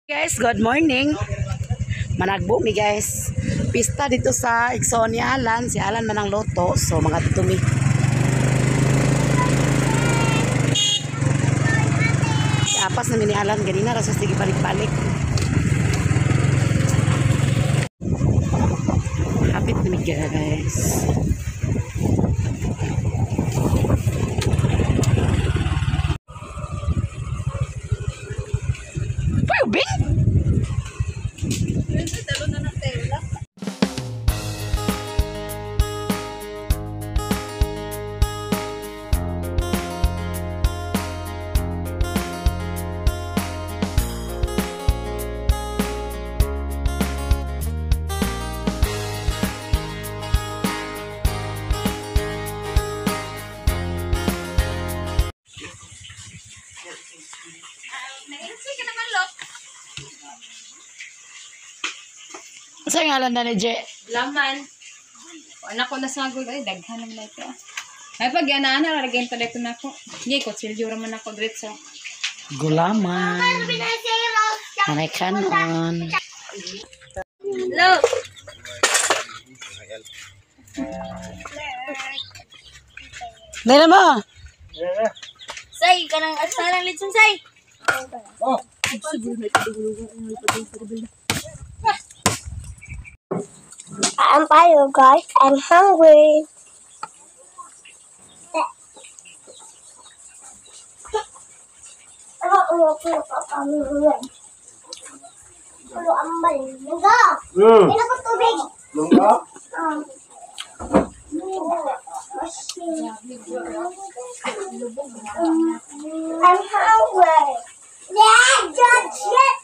Guys, good morning. Managbo mi, guys. Pista dito sa igsoon ni Alan. Si Alan man ang loto. So mga dito mi. Apas na mi ni Alan ganina ra sa sige balik-balik. Hapit na mi, guys. Pwede! Sa ngalan na ni Je? Laman. Anak ko na sagol ay daghan naman na ito. Ay pag yanaan na lagyan to dito nako. Sige ko silyo ra man ako diretso. Gulaman. Nanay kanon. Look. Dali mo! Say, kanang asalang litson, say. I'm tired, guys. I'm hungry. Tubig. Lungga? I'm hungry. Yeah, judge it.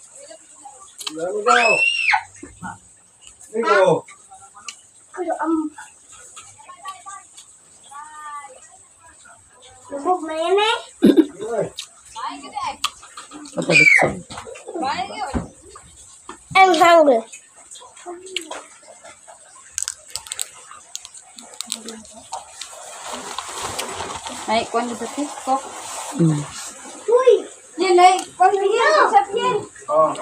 Lungga. Nico. Lubog man yan eh. I'm hungry. Ay kuan dito ko. Uy! Yan ay kuan yan sa yan. Oh.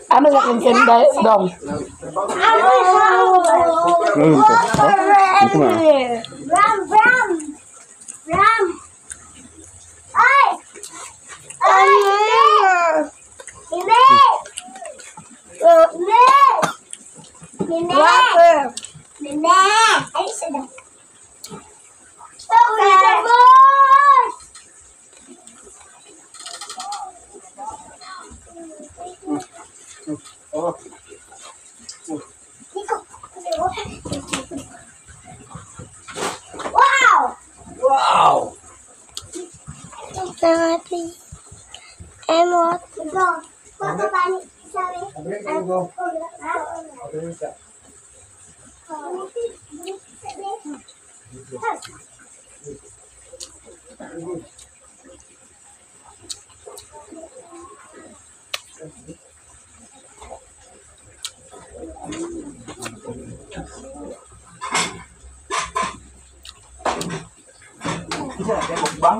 Ano sa kong kenday, dong? Ram, ram! Ram! Ay! Ay! Mime! Mime! Mime! Mime! Ay, isa daw. Okay. Oh. Nico. Wow! Wow. I'm what? Go. Sorry. Go. Mukbang?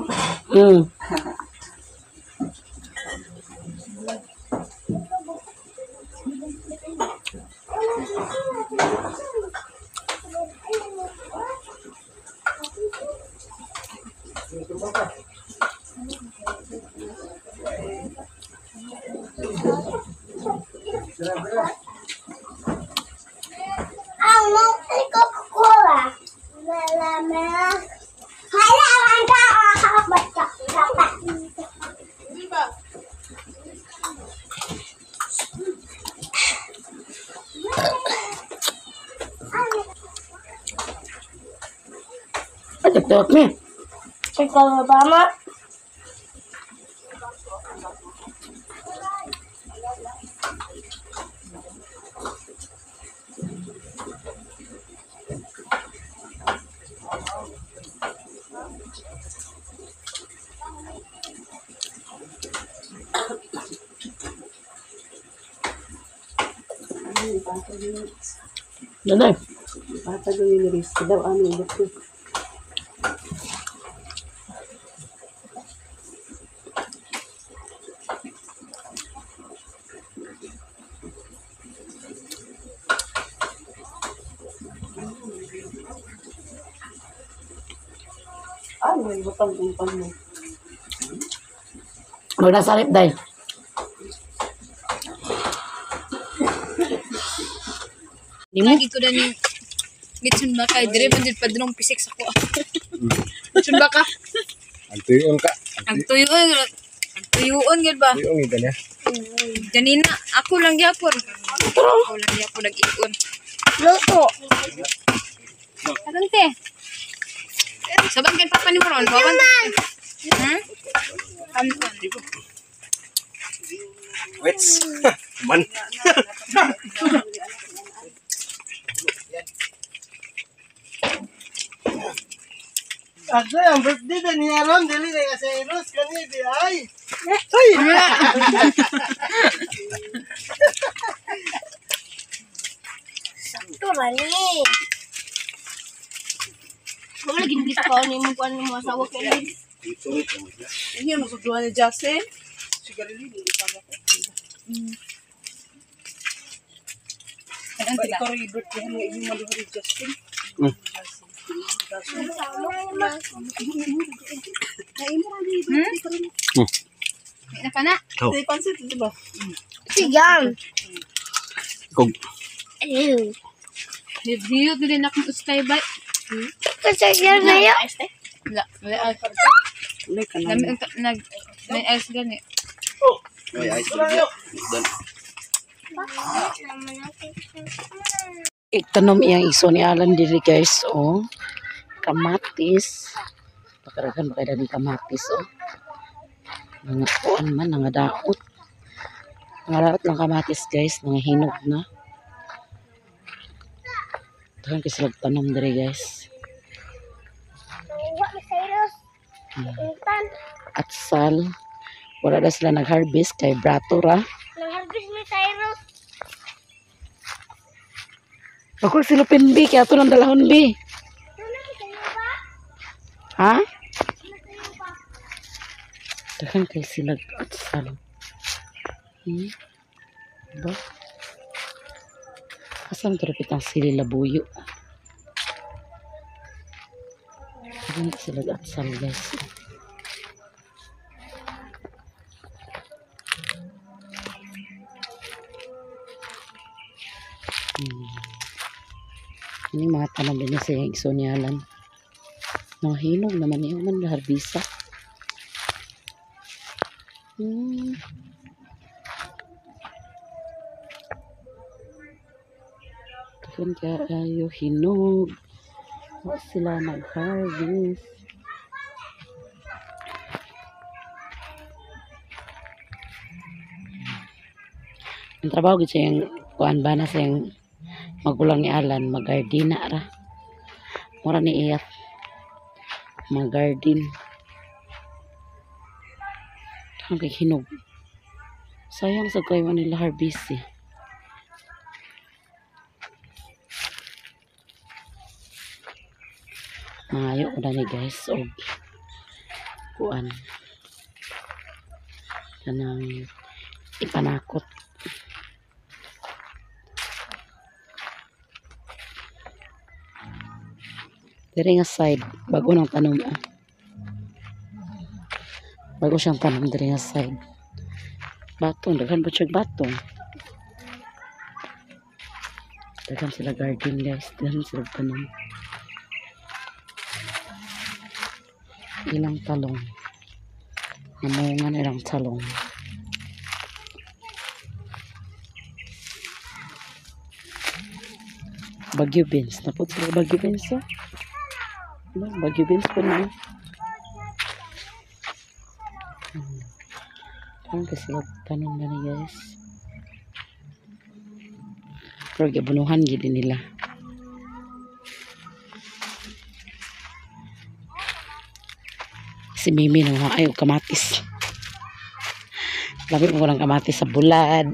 I want a Coca-Cola. Ay, nagtuot mi. Ikaw ba, ma? Dali. Patag yung risk daw ano ito. Ano yung butang umpan mo? Magnasalip dahil. Di mo? Lagi ko na ni Litson baka dire man jud padrong pisik sa kuha. Litson baka Ang tuyon ka. ang tuyuon ang tuyuon gyud ba? Tuyon ito niya. Ganina ako lang gyapon. Ako lang gyapon nag-ion. Luto. Aron te. Saban kay papa ni mo ron, bawan. Hmm? Anton. Wait. Man. Agoy, ang birthday na niya ron, dili na kasi Eros, kani di ay. Ay! Sakto rani. Wala gini pa ni mo kuan mo asawa kay Liz. Hindi mo suduan ni Justin. Sigarilyo, hindi pa ba? Aron Ba, sila. ikaw rin birthday nga inyong maluha ni Justin. Hmm? May na ka na. Hindi, pansit, di ba? Sigang. Kog. Ew. Hiyot na din akong ustay ba? Kasi yan na yun. Wala, wala ay. Wala ka na. Lami ang nag may ice gani. Itanom iyang iso ni Alan diri guys, oh. Kamatis. Pakaragan ba kaya ng kamatis, oh. Mga kuan man, mga daot. Mga daot lang kamatis guys, mga hinog na. Dahan kasi sila tanom diri guys. Wa mi Cyrus. Intan. At sal. Wala na sila nag-harvest kay brato ra. Nang-harvest mi Cyrus. Ako sila pinbi, kaya ito ng dalahon bi. Ha? Dahan kay sila at sal. Diba? Asan ito rapit ang sili labuyo? Dahan kay sila at sal guys. Ini mga tanom din sa igso ni Alan. Mga hinog naman niyo man harbisa. Daghan kaayo hinog. Wa sila nag-harvest. Ang trabaho gid siyang kuan ba na siyang magulang ni Alan magardina ra. Mura ni iyat magardin. Ang kay hinog. Sayang sa kayo nila harvest eh. Maayo ko na ni guys og kuan kanang ipanakot. Diri nga side bago nang tanom ah. Bago siyang tanom diri nga side. Batong daghan ba siya batong. Daghan sila garden guys, daghan sila tanom. Ilang talong. Namunga na ilang talong. Bagyo beans. Napot sila bagyo beans oh. Ano, Bagyo beans po na. Parang kasi sila tanong na ni guys. Pero gibunuhan gid nila. Si Mimi no, ay og kamatis. Labi mo lang kamatis sa bulad.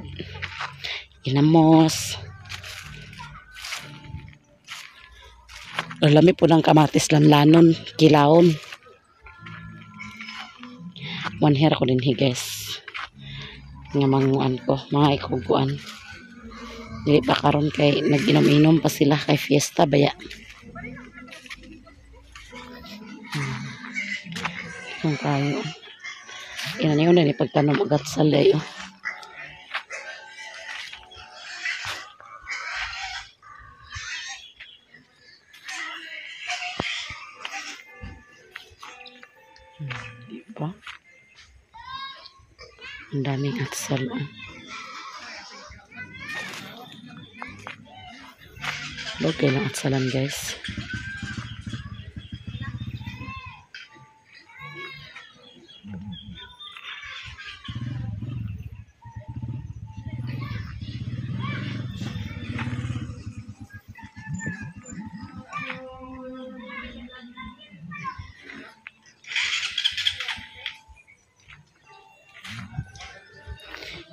Ginamos. Lami po ng kamatis lanlanon, kilawon. One hair ko din hi guys. Nga manguan ko, mga ikuguan. Dili pa karon kay nag-inom-inom pa sila kay fiesta baya. Kung kayo. Ina niyo na ni pagtanom agat sa layo. Diba? Ang daming atsal. Okay lang atsalan guys.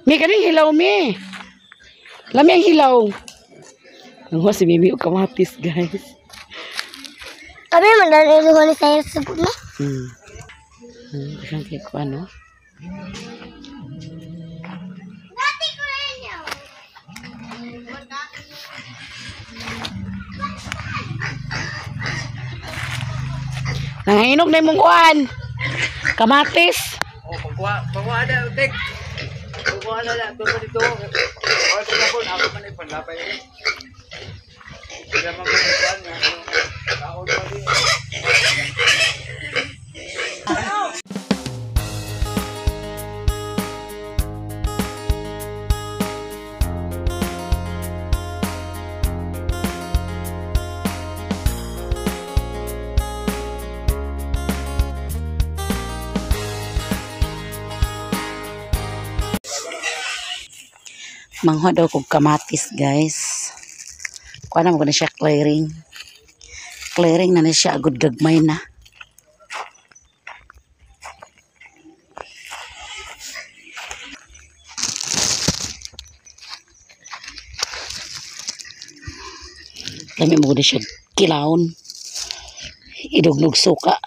Mi kaning hilaw mi. Lami ang hilaw. Ang si Mimi og kamatis guys. Kami man dali ni sa sabot na. Daghan kay ko ano. Dati ko rin yun. Nangahinog na imong kuan. Kamatis. Oh, pagkuha na, tek. Pagkuha na lang, doon dito. O, ito po, ako man ay panlapay. Sila man ako pa din. Manghuha daw kog kamatis guys. Kuha na mo na siya clearing. Clearing na na siya agud gagmay na. Lami mo na siya kilawon. Idugnog suka.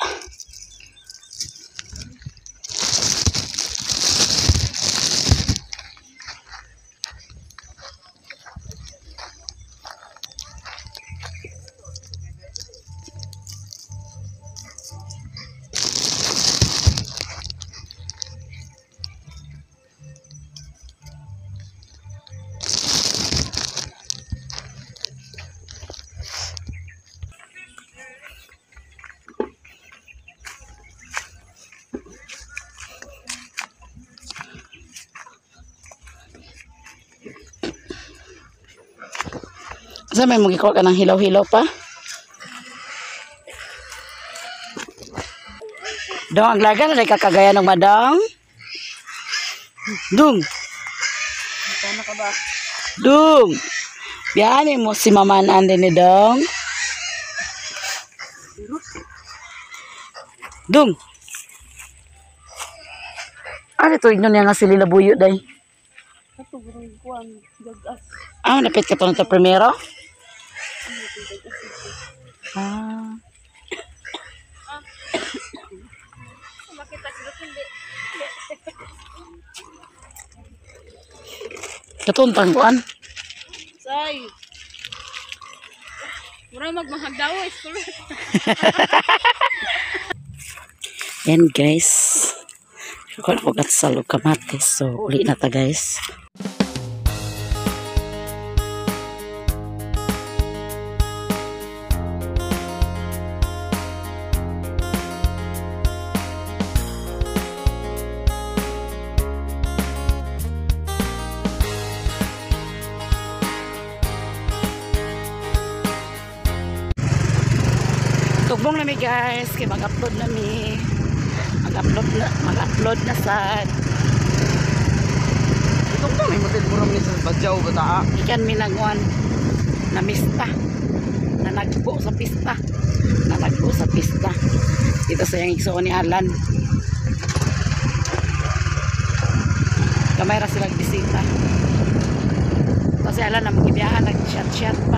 Sa may magikuha ka ng hilaw-hilaw pa? Dong, ang laga na kakagaya ng madang. Dung. Dung. Biyani mo si Mama Nandi ni Dong. Dung. Ano ito? Inyo niya nga si Lila Buyo, day. Ah, napit ka pa nito primero? Ah. Katuntang kuan. Say. Mura magmahagdaw school. Yan guys. Kuan ko gatsal og kamatis. So uli na ta guys. Tugbong na mi guys, kay mag-upload na mi. Mag-upload na sad. Itong may motel mo ni sa Badyaw ba taa? Ikan mi nagwan na mista. Nanagbo sa pista. Nanagbo sa pista. Dito sa yung igsoon ni Alan. Kamay ra sila bisita. Kasi Alan na magibiyahan nag-chat-chat pa.